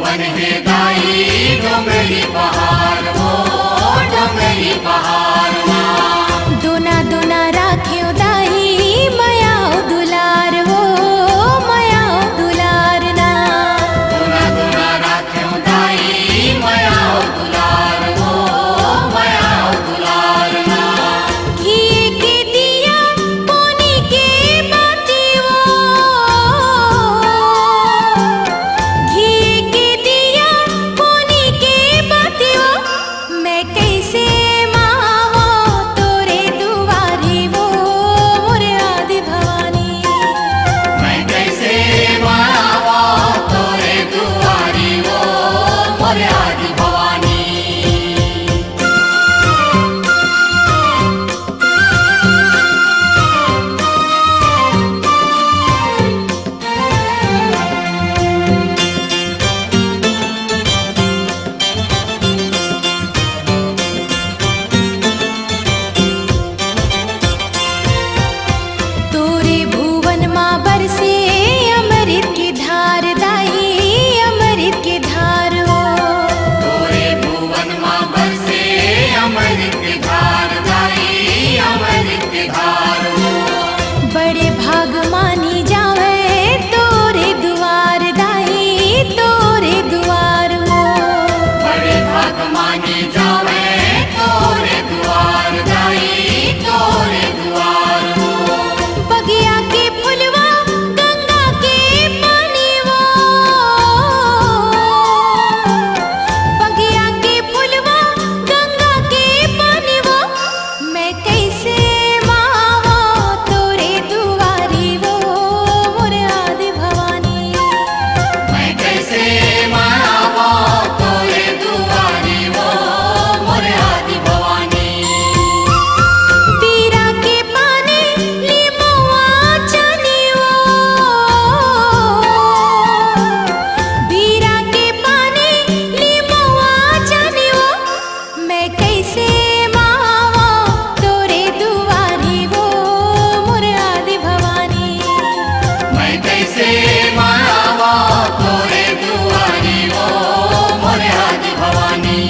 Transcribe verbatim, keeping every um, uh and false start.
हे दाई डोंगरी पहाड़ वो, डोंगरी पहाड़ ना। दोना दोना राख्यो दाई मया दुलार वो, मया दुलार ना। दोना दोना राख्यो दाई मया दुलार वो, मया दुलार ना। घी के दिया पोनी के बाती वो, घी के दिया पोनी के बाती वो, मैं कैसे मावो तोरे दुआरी वो, मोरे आदि भवानी। मैं कैसे मावो तोरे दुआरी वो, मोरे आदि भवानी। तोरे भुवन मा बरसे अमृत के धार दाई, अमृत के धार वो। तोरे भुवन मा बरसे अमृत के धार दाई, अमृत के धार वो। बड़े भाग मानी जावे तोरे दुआर दाई, तोरे दुआर वो। बड़े भाग मानी जावे तोरे दुआर दाई, तोरे दुआर वो। बगिया के फुलवा गंगा के पानी वो, बगिया के फुलवा गंगा के पानी वो, मैं कैसे मावो तोरे दुआरी वो, मोरे आदि भवानी। मैं कैसे मावो तोरे दुआरी वो, मोरे आदि भवानी। बीरा के पानी लिमवा चानी वो, बीरा के पानी लिमवा चानी वो, मैं कैसे मावो तोरे दुआरी वो, मोरे आदि भवानी। मैं कैसे मावो तोरे दुआरी वो, मोरे आदि भवानी।